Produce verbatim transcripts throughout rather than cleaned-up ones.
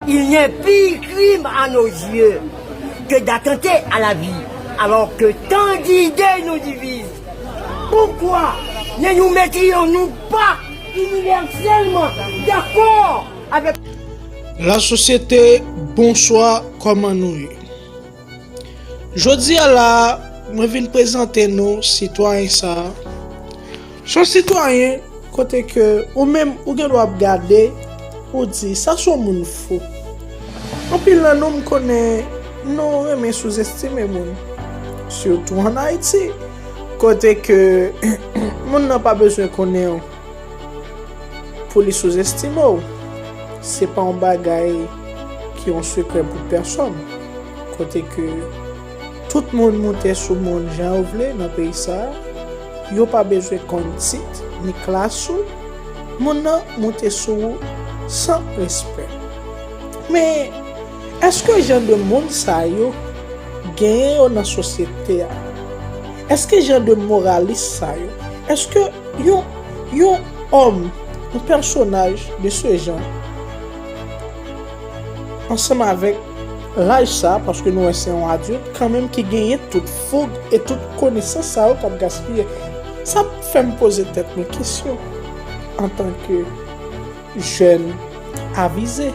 Il n'y a pire crime à nos yeux que d'attenter à la vie, alors que tant d'idées nous divisent. Pourquoi ne nous mettrions-nous pas universellement d'accord avec... La sosyete, bonswa, kòman nou ye? Jodi a la, mwen vin prezante nou sitwayen sa a. Se yon sitwayen kote ke ou menm ou gen dwa ap gade, ou di, "Sa se yon moun fou." Anpil nan nou, m konnen nou renmen souzestime moun, sitou ann Ayiti, kote ke moun nan pa bezwen konnen w pou li souzestime w. Se pa yon bagay ki yon sekrè pou pèsonn. Kote ke tout moun moute sou moun jan yo vle nan peyi sa a, yo pa bezwen konn tit ni klas ou, moun nan moute sou ou san respè. Men, èske jan de moun sa yo genyen yo nan sosyete a? Èske jan de moralis sa yo? Èske yon, yon òm, yon pèsonaj de se jan, ansanm avèk laj sa, paske nou wè se yon adilt kanmenm ki genyen tout foug e tout konesans sa yo k ap gaspiye. Sa fè m poze tèt mwen kesyon, antanke jèn avize,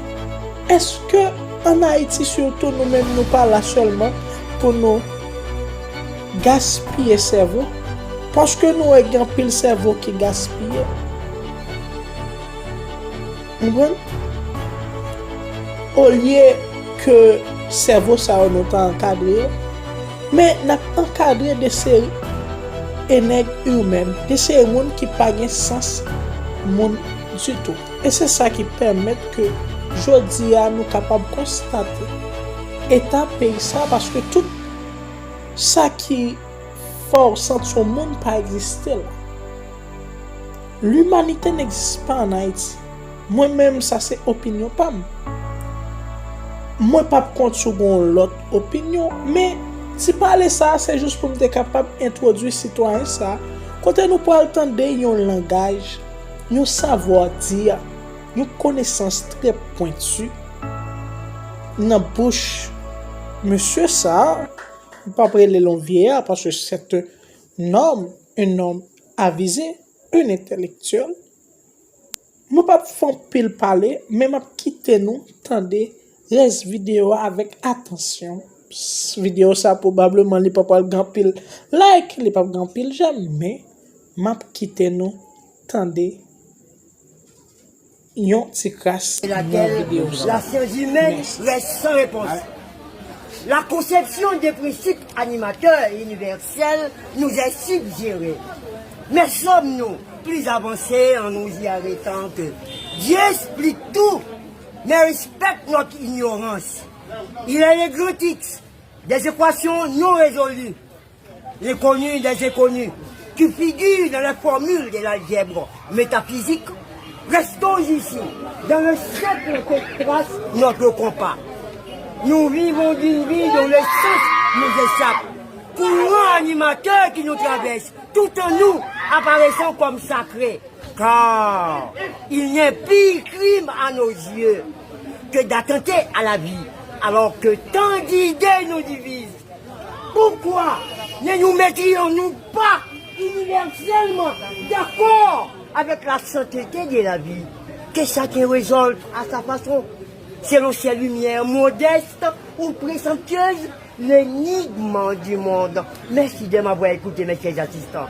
èske ann Ayiti sitou, nou menm, nou pa la sèlman pou nou gaspiye sèvo? Paske nou wè gen anpil sèvo ki gaspiye. Konprann? Olye ke sèvo sa yo nou ta ankadre yo, men n ap ankadre de seri enèg imèn, de seri moun ki pa gen sans moun ditou. E se sa ki pèmèt ke jodi a nou kapab konstate eta peyi sa, paske tout sa ki fè w santi w moun pa egziste la. L'humanité n'existe pas en Haïti. Mwen menm, sa se opinyon pa m. Mwen p ap kont si w gen yon lòt opinyon, men ti pale sa a, se jis pou m te kapab entwodui sitwayen sa a, kote nou pral tande yon langaj, yon savwa di, yon konesans trè pwenti nan bouch mesye sa a. M p ap rele l yon vyeya, paske se te nonm, un homme avisé, un intellectuel. Mwen p ap fè anpil pale, men m ap kite nou tande rès videyo a avèk atansyon. S-, videyo sa a, pwobableman, li p ap pral gen anpil like, li p ap gen anpil j'aime, men m ap kite nou tande yon ti kras nan videyo sa. La science humaine reste sans réponse. La conception des principes animateurs et universels nous est suggérée. Mais sommes-nous plus avancés en nous y arrêtant que Dieu explique tout, mais respecte notre ignorance? Il est le grand X des équations non résolues, l'inconnu des inconnus, qui figure dans la formule de l'algèbre métaphysique. Restons ici, dans le cercle que trace notre compas. Nous vivons d'une vie dont le sens nous échappe. Courant animateur qui nous traverse, tout en nous apparaissant comme sacré. Car il n'y a pire crime à nos yeux que d'attenter à la vie, alors que tant d'idées nous divisent. Pourquoi ne nous mettrions-nous pas universellement d'accord avec la sainteté de la vie? Que chacun résulte à sa façon, selon ses lumières modestes ou présomptueuses, l'énigme du monde. Merci de m'avoir écouté, mes chers assistants.